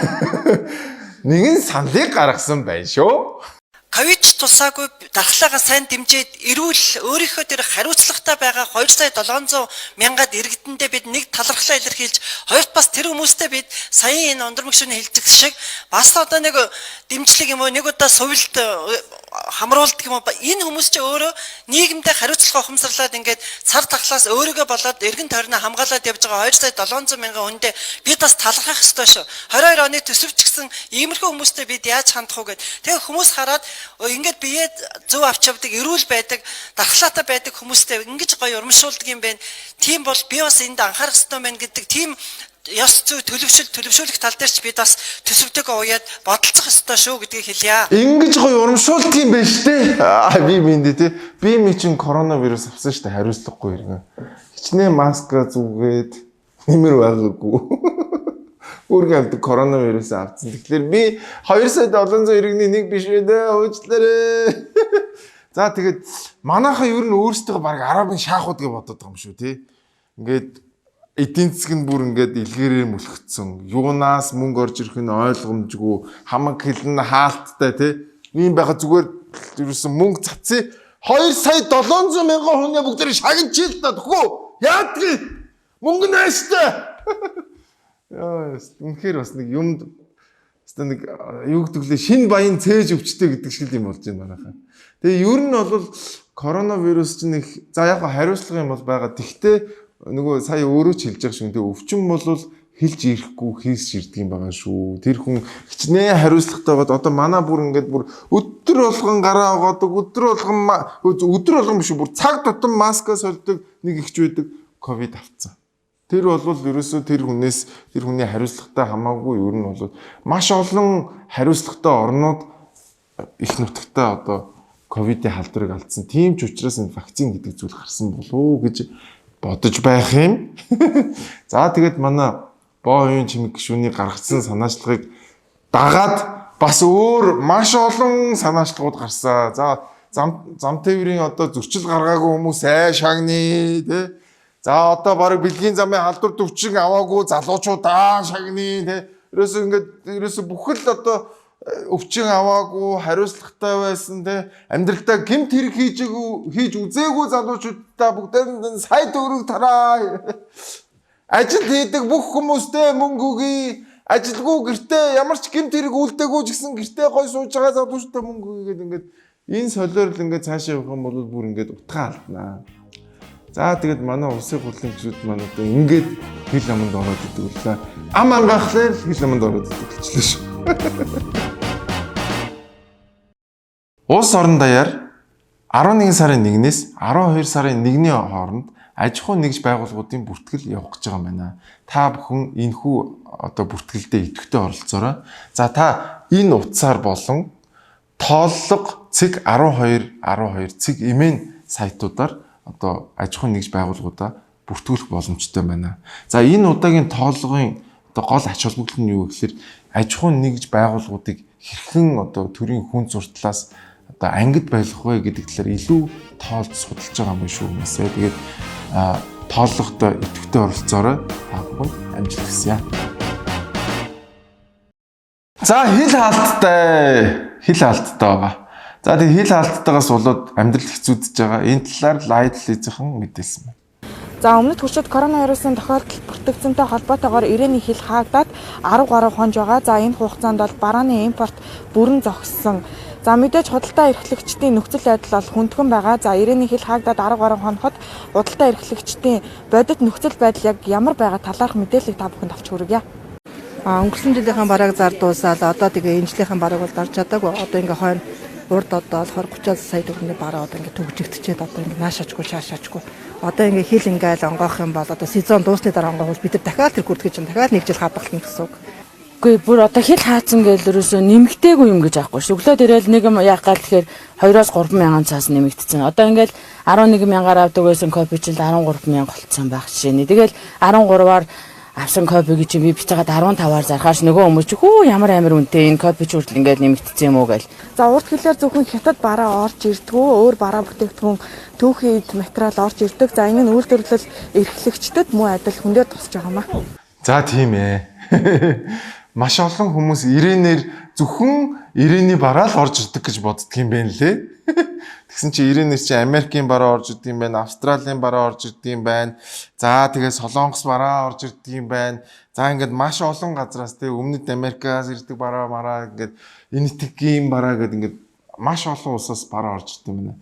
нэгэн саналыг гаргасан байна шүү. Ковид ч тусаагүй дархлаагаа сайн дэмжиж эрүүл өөрийнхөө тэр хариуцлагатай байгаа 2 сая 700 мянгаад иргэдэндээ бид нэг талархлаа илэрхийлж, хоёрт бас тэр хүмүүстэй бид саяын энэ ундрам гишүүний хэлдэг шиг бас одоо нэг дэмжлэг юм уу, нэг удаа сувилт хамруулдаг юм уу, энэ хүмүүс чи өөрөө нийгэмдээ хариуцлага ухамсарлаад ингээд цар тахлаас өөрийгөө болоод эргэн тойрноо хамгаалаад явж байгаа 2 сая 700 мянган хүндээ бид бас талархах ёстой шүү. 22 оны төсөвч гэсэн иймэрхүү хүмүүстэй бид яаж хандах уу гэд. Тэгээ хүмүүс хараад ингээд бие зөв авч явдаг, эрүүл байдаг, дархлаатай байдаг хүмүүстэй ингэж гоё урамшуулдаг юм байна. Тийм бол би бас энд анхаарах ёстой байна гэдэг тийм ёс зүй төлөвшөл төлөвшүүлэх тал дээр ч бид бас төсөвтэйгээ уяад бодолцох ёстой шүү гэдгийг хэлье. Ингэж гоё урамшуулдаг юм байна шүү дээ. Аа би мэндэ тий. Би ми чин коронавирус авсан шүү дээ, хариуцлагагүй иргэн. Хичнээн маска зүгээд нэмэр байгаагүй. Өөргөн амт коронавирус авсан. Тэгэхээр би 2 сая 700 иргэний нэг биш үү дээ, уучлаарай. За тэгээд манайхаа ер нь өөрсдөө баг арабын шаахууд гэж бодод байгаа юм шүү тий. Ингээд эдийн засаг нь бүр ингээд илгээрээ мөлхөцсөн. Юунаас мөнгө орж ирэх нь ойлгомжгүй, хамаг хэл нь хаалттай тий. Ийм байхад зүгээр ерөөсөн мөнгө цацъя. 2 сая 700 мянган хүний бүгдээр шагнчил та тхүү. Яадгийг мөнгө нааштай. Яа, үнэхээр бас нэг юмд өстой нэг юу гэдэг лээ, шин баян цээж өвчтэй гэдэг шиг юм болж байна манайхаа. Тэгээ ер нь бол коронавирус чинь нэг за яг хариуцлага юм бол байгаа. Тэгтээ нөгөө сая өөрөө ч хэлж байгаа шиг тэгээ өвчин бол хэлж ирэхгүй хийс ширдэг юм байгаа шүү. Тэр хүн хичнээн хариуцлагатай байгаад одоо манай бүр ингээд бүр өдөр болгон гараа угаадаг, өдөр болгон биш бүр цаг тутам маска сольдог нэг ихч байдаг, ковид авцсан. Тэр бол ерөөсөө тэр хүнээс тэр хүний хариуцлагатай хамаагүй ер нь бол маш олон хариуцлагатай орнууд их нутагтай одоо ковидын халдварыг алдсан. Тийм ч учраас энэ вакцин гэдэг зүйл гарсан болов уу гэж бодож байх юм. За тэгээд манай боо оюун чимэг гишүүний гаргацсан санаачлагыг дагаад бас өөр маш олон санаачлагууд гарсан. За зам тээврийн одоо зөрчил гаргаагүй хүмүүс ай шагны тий. За одоо бараг бэлгийн замын халдвар төвчин аваагүй залуучуудаа шагны тий. Ерөөсөө ингээд ерөөсөө бүхэл одоо өвчин аваагүй хариуцлагатай байсан тий. Амьдралдаа гэмт хэрэг хийж үзээгүй залуучуудаа бүгдээрэнд нь сая төгрөг тараа. Ажил хийдэг бүх хүмүүстэй мөнгө өгье. Ажилгүй гэртээ ямар ч гэмт хэрэг үлдээгүй ч гэсэн гэртээ гой сууж байгаа залуучуудаа мөнгө өгье гэдэг ингээд энэ солиор л ингээд цаашаа явах юм бол бүр ингээд утгаа алднаа. За тэгээд манай улсын хурлын гишүүд маань одоо ингээд хил аманд ороод идэг үлээ. Ам ангаахлаар хил аманд ороод идэг гэлчлээ шүү. Улс орон даяар 11 сарын 1-ээс 12 сарын 1-ний хооронд аж ахуй нэгж байгууллагуудын бүртгэл явах гэж байгаа юм байна. Та бүхэн энэхүү одоо бүртгэлдээ идэвхтэй оролцоорой. За та энэ утсаар болон тооллого цэг 12 12 цэг имэн сайтуудаар одоо аж ахуйн нэгж байгууллагуудаа бүртгүүлэх боломжтой байна. За энэ удаагийн тооллогын одоо гол ач холбогдол нь юу гэхээр аж ахуйн нэгж байгууллагуудыг хэрхэн одоо төрийн хүн зуртлаас одоо ангид байлгах вэ гэдэг талаар илүү тоолж судалж байгаа юм шүү хүмүүсээ. Тэгээд тооллогод идэвхтэй оролцоорой. Та бүхэнд амжилт хүсье. За хил хаалттай. Хил хаалттай байгаа. За тэгээ хил хаалттайгаас болоод амьдрал хэцүүдэж байгаа. Энэ талаар Лайдл эзэхэн мэдээлсэн байна. За өмнөд хурцад коронавирусын тохиолдол бүртгэгдсэнтэй холбоотойгоор ирээний хил хаагдаад 10 гаруй хонж байгаа. За энэ хугацаанд бол барааны импорт бүрэн зогссон. За мэдээж худалдаа эрхлэгчдийн нөхцөл байдал бол хүндхэн байгаа. За ирээний хил хаагдаад 10 гаруй хоноход худалдаа эрхлэгчдийн бодит нөхцөл байдал яг ямар байгаа талаарх мэдээллийг та бүхэнд авч хүргье. Өнгөрсөн жилийнхэн барааг зар дуусаад одоо тэгээ энэ жилийнхэн барааг бол дарж чадаагүй. Одоо ингээ хойно урд одоо болохоор 30 сая төгрөгийн бараа одоо ингээ төгжигдчихэд одоо ингээ наашаачгүй шаашаачгүй. Одоо ингээ хил ингээл онгоох юм бол одоо сезон дуусны дараа онгоох бол бид нар дахиад тэр хүрдгэж чинь дахиад нэг жил хадгална гэсэн үг. Үгүй, бүр одоо хэл хаацсан гээл ерөөсөө нэмэгдээгүй юм гэж аахгүй ш. Өглөө дээрэл нэг юм яах гал тэгэхээр 2-оос 3 мянган цаас нэмэгдсэн. Одоо ингээл 11 мянгаар авдаг байсан кофе чинь 13 мянга болцсон байх жишээ нэ. Тэгэл 13-аар авсан кофег чинь би бицээгээд 15-аар зархааш нөгөө хүмүүс чи хүү ямар амар үнэтэй энэ кофе ч хүртэл ингээд нэмэгдсэн юм уу гээл. За, урд хэлээр зөвхөн хятад бараа орж ирдгүү, өөр бараа бүтээгдэхүүн, түүхийн эд материал орж ирдэг. За, энэ нь үйлдвэрлэл эрхлэгчдэд мөн адил хүн дээр тусч байгаа юм а. За, тийм ээ. Маш олон хүмүүс Ирэнээр зөвхөн Ирэний бараа л орж ирдэг гэж боддөг юм байна лээ. Тэгсэн чи Ирэнээр чи Америкийн бараа орж ирдэг юм байна, Австралийн бараа орж ирдэг юм байна. За, тэгээ Солонгос бараа орж ирдэг юм байна. За, ингээд маш олон газраас тэг Өмнөд Америкаас ирдэг бараа мараа, ингээд Энэтхэгийн бараа гэдэг, ингээд маш олон улсаас бараа орж ирдэг юм байна.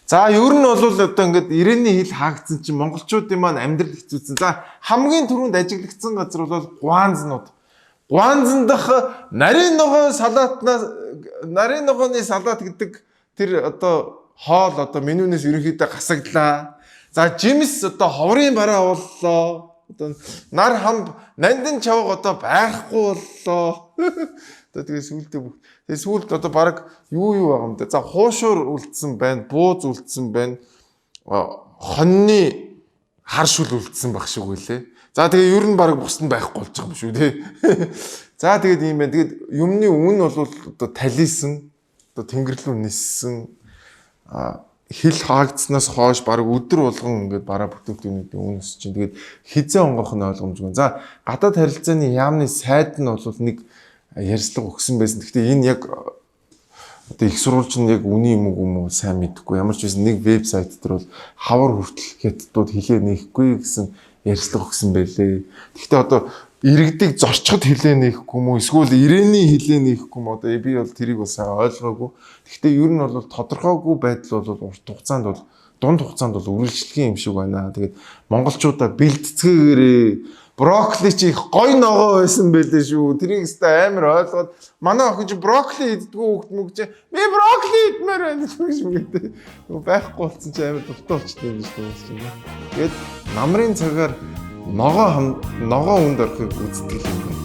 За, ер нь бол одоо ингээд Ирэний хил хаагдсан чинь монголчуудын маань амьдрал хэцүүсэн. За, хамгийн түрүүнд ажиглагдсан газар бол Гуанзнууд. Гуанзан дахь нарийн ногоон салаатнаас, нарийн ногооны салаат гэдэг тэр одоо хоол одоо менюнээс ерөнхийдөө гасагдлаа. За, жимс одоо ховрын бараа боллоо. Одоо нар хамб нандин чавга одоо байхгүй боллоо. Одоо тэгээ сүулдэ бүх. Тэгээ сүулт одоо баг юу юу байгаа юм бэ? За, хуушуур үлдсэн байна, бууз үлдсэн байна. Хоньны хар шүл үлдсэн баг шиг үлээ. За, тэгээ ер нь баг бус нь байхгүй болж байгаа юм шүү дээ. За, тэгээд ийм байна. Тэгээд юмны үн бол одоо талисан, одоо тэнгэр рүү ниссэн, хил хаагдсанаас хойш баг өдөр болгон ингээд бараа бүтээгдэхүүнүүдийн үн өсөж чинь. Тэгээд хизээ онгох нь ойлгомжгүй. За, гадаад харилцааны яамны сайд нь бол нэг ярьцлага өгсөн байсан. Гэхдээ энэ яг одоо их сурвалж нь яг үний юм уу юм уу сайн мэдэхгүй. Ямар ч байсан нэг вебсайт дээр бол хавар хүртэл хятадууд хилээ нээхгүй гэсэн ярьцлага өгсөн байлээ. Гэхдээ одоо иргэдийг зорчход хилээ нээхгүй юм уу эсвэл Ирэний хилээ нээхгүй юм одоо би бол тэрийг бол сайн ойлгоогүй. Гэхдээ ер нь бол тодорхойгүй байдал бол урт хугацаанд бол, дунд хугацаанд бол үргэлжлэх юм шиг байна. Тэгээд монголчуудаа бэлтцгээгээрээ. Брокколи чи их гой ногоо байсан байлээ шүү. Тэрийг өстой амар ойлгоод манай охин чи брокколи иддгүү хүүхд мөг чи би брокколи идмээр байна гэж мэгтэй. Нөгөө байхгүй болсон чи амар дуртай болчихсон юм шүү дээ. Тэгээд намрын цагаар ногоо хам ногоо үнд орохыг үздэг юм байна.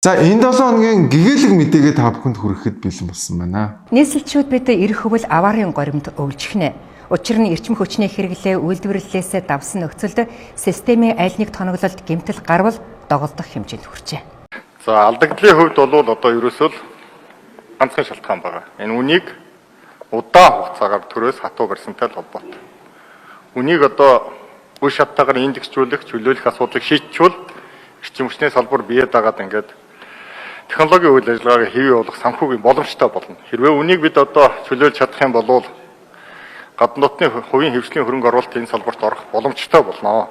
За, энэ 7 хоногийн гэгээлэг мэдээгээ та бүхэнд хүргэхэд бэлэн болсон байна. Нийслэлчүүд бид ирэх өвөл аваарын горимд өвлжихнэ. Учир нь эрчим хүчний хэрэглээ үйлдвэрлэлээсээ давсан нөхцөлд системийн аль нэг тоноглолд гэмтэл гарвал доголдох хэмжээнд хүрчээ. За, алдагдлын хувьд бол одоо ерөөсөө л ганцхан шалтгаан байгаа. Энэ үнийг удаан хугацаагаар төрөөс хатуу барьсантай л холбоотой. Үнийг одоо үе шаттайгаар индексжүүлэх, чөлөөлөх асуудлыг шийдчихвэл эрчим хүчний салбар бие дагаад ингээд технологийн үйл ажиллагааг хэвээ явуулах санхүүгийн боломжтой болно. Хэрвээ үнийг бид одоо чөлөөлж чадах юм бол гадна дотны хувийн хэвшлийн хөрөнгө оруулалт энэ салбарт орох боломжтой болно.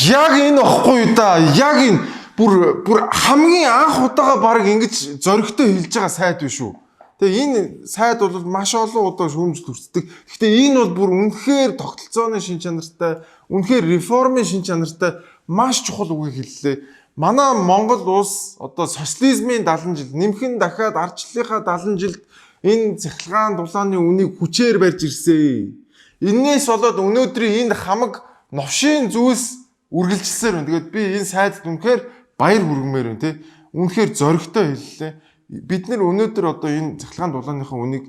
Яг энэ охгүй юу да. Яг энэ бүр хамгийн анх удаага баг ингэж зоригтой хэлж байгаа сайд биш үү? Тэгээ энэ сайд бол маш олон удаа шүүмжлэл хүртдэг. Гэхдээ энэ бол бүр үнэхээр тогтолцооны шин чанартай, үнэхээр реформын шин чанартай маш чухал үгийг хэллээ. Манай Монгол улс одоо социализмын 70 жил, нэмхэн дахиад ардчлалынхаа 70 жилд энэ цахилгаан дулааны үнийг хүчээр барьж ирсэн. Эннээс болоод өнөөдрийн энэ хамаг новшийн зүйлс үргэлжилсээр байна. Тэгээд би энэ сайдд үнэхээр баяр хүргэмээр байна те. Үнэхээр зоригтой хэллээ. Бид нэр өнөөдөр одоо энэ цахилгаан дулааныхаа үнийг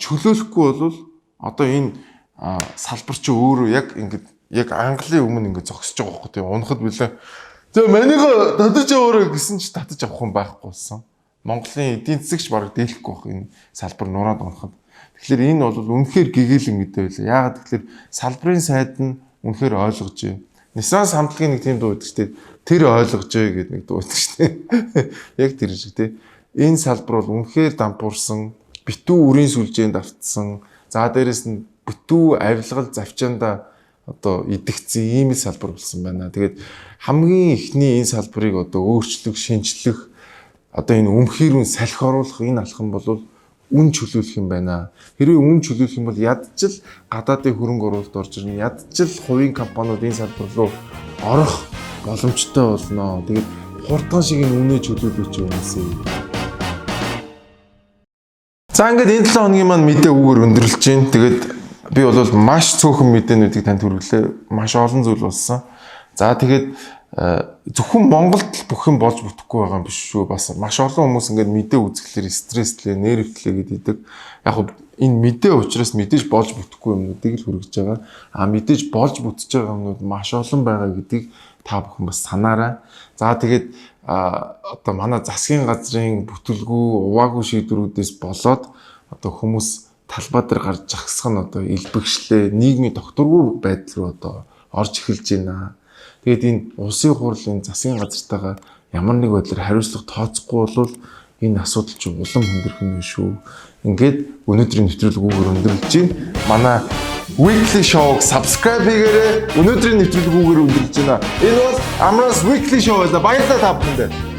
чөлөөлөхгүй бол одоо энэ салбар чи өөрөө яг ингээд яг Английн өмнө ингээд зогсож байгаа байхгүй тийм, унахад билээ. Тэгээ манийг татаж аваарай гэсэн чи татаж авах юм байхгүй болсон. Монголын эдийн засагч бараг дийлэхгүй байх энэ салбар нураад унахад. Тэгэхээр энэ бол үнэхээр гэгээлэн мэдээ байлаа. Яагаад тэгэхээр салбарын сайд нь үнэхээр ойлгожээ. Nissan самтлагийн нэг тийм дуу байдаг шүү дээ. Тэр ойлгожээ гэдэг нэг дуу байдаг шүү дээ. Яг тэр шиг тий. Энэ салбар бол үнэхээр дампуурсан, битүү үрийн сүлжээнд автсан. За, дээрэс нь битүү авилгал завчаанда одоо идэгцэн ийм л салбар болсон байна. Тэгээд хамгийн эхний энэ салбарыг одоо өөрчлөх, шинжлэх, одоо энэ өмхийрүүн салхи оруулах энэ алхам бол үн чөлөөлөх юм байна. Хэрвээ үн чөлөөлөх юм бол ядчил гадаадын хөрөнгө оруулалт орж ирнэ. Ядчил хувийн компаниуд энэ салбар руу орох боломжтой болно. Тэгээд хурдхан шиг энэ үнэ чөлөөлөөч хүмүүсээ. За, ингээд энэ 7 хоногийн маань мэдээ үүгээр өндөрлөж байна. Тэгээд би бол маш цөөхөн мэдээнүүдийг танд хүргэлээ. Маш олон зүйл болсон. За, тэгээд Зөвхөн Монголд л бүх юм болж бүтэхгүй байгаа юм биш шүү. Бас маш олон хүмүүс ингээд мэдээ үзэхлээр стресслээ, нервтлээ гэдэг. Яг хөө энэ мэдээ учраас мэдээж болж бүтэхгүй юмнуудыг л хүргэж байгаа. А мэдээж болж бүтэж байгаа юмнууд маш олон байгаа гэдгийг та бүхэн бас санаарай. За, тэгээд одоо манай засгийн газрын бүтэлгүй, уваагүй шийдвэрүүдээс болоод одоо хүмүүс талбай дээр гарч зогсох нь одоо элбэгшлээ, нийгмийн тогтворгүй байдал руу одоо орж эхэлж байна. Тэгээд энэ улсын хурлын засгийн газартайгаа ямар нэг байдлаар хариуцлага тооцохгүй бол энэ асуудал чинь улам хүндэрэх нь шүү. Ингээд өнөөдрийн нэвтрүүлэг үүгээр өндөрлөж байна. Манай weekly show-г subscribe хийгээрэй. Өнөөдрийн нэвтрүүлэг үүгээр өндөрлөж байна. Энэ бол Amras weekly show байлаа. Баярлалаа та бүхэндээ.